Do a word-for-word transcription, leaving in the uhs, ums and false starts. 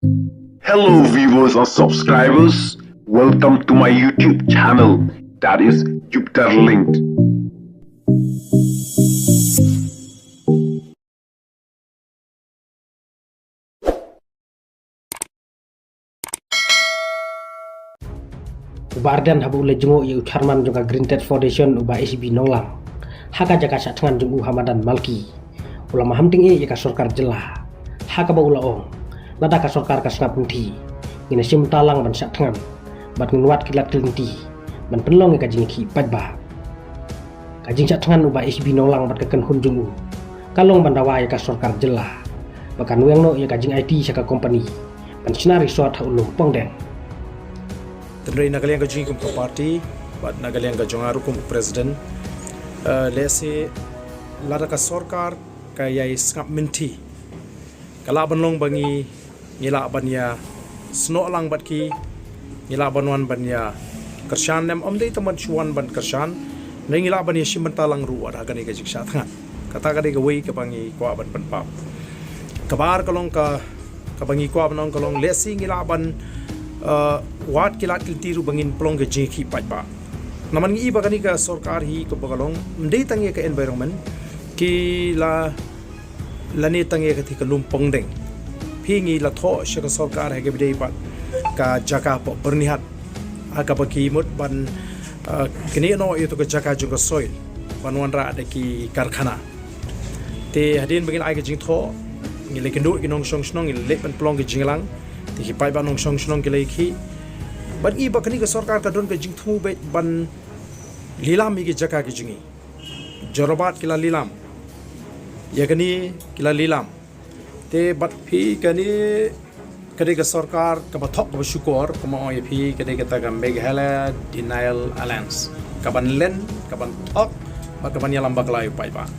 Hello viewers and subscribers, welcome to my YouTube channel, that is Jupiter Linked. U Bah Ardent haba u la jngoh ïa u chairman jong ka Green Tech Foundation, u Bah H B Nonglang, ha ka jaka shah thngan jong u ha madan Malki, u la maham tyngeh ïa ka sorkar jylla, ha kaba u la ong, lada ka sorkar ka sngap lynti, ngin ïa shim bynta lang ban shah thngan bad ngin wad ki lad ki lynti ban pynlong ïa ka jingïakhih paidbah. Ka jingshah thngan u Bah H B Nonglang bad ka kynhun jong u ka long ban dawa ïa ka sorkar jylla ba kan weng noh ïa ka jingaiti sha ka kompani ban shna resort ha u lum Pongdeng. Tynrai na ka liang ka jong ngi kum ka party bad na ka liang ka jong nga ruh kum u president, eh, lehse lada ka sorkar ka ïai sngap mynthi, ka lah ban long ba ngi, ngi lah ban ïa snoh lang bad ki, ngi lah ban wan ban ïa kyrshan, ne ym dei tang ban shu wan ban kyrshan, ne ngi lah ban ïa shim bynta lang ruh wat ha kane ka jingshah thngan. Kata ka dei kawei kaba ngi kwah ban pynpaw. Kaba ar ka long ka, kaba ngi kwah ban ong ka long, lehse ngi lah ban, eh, wad ki lad ki lynti ruh ba ngin pynlong ka jingïakhih paidbah. Namar ngi i ba kane ka sorkar hi kaba ka long, ym dei tang ïa ka environment, ki la lane tang ïa kata ka lum Pongdeng. Phi, ngi la thoh sha ka sorkar ha kaba ïadei bad ka jaka hapoh Byrnihat, ha kaba ki mut ban, eh, knieh noh ïa tu ka jaka jong ka soil ban wanrah da ki karkhana. Te hadien ba ngi la ai ka jingthoh, ngi la kynduh ki nongshong shnong, ngi la leit ban pynlong ka jingïalang. Te ki paidbah nongshong shnong ki la ïakhih. Bad ngi i ba kane ka sorkar ka don ka jingthmu beit ban lilam ïa ki jaka ki jong ngi. Jorabat ki la lilam. Ïa kane ki la lilam. Te bad phi, kane ka dei ka sorkar kaba thok kaba shukor, kumba ong ïa phi, ka dei kata ka Meghalaya Denial Alliance, kaban len, kaban thok bad kaban ïalam bakla ïa u paidbah.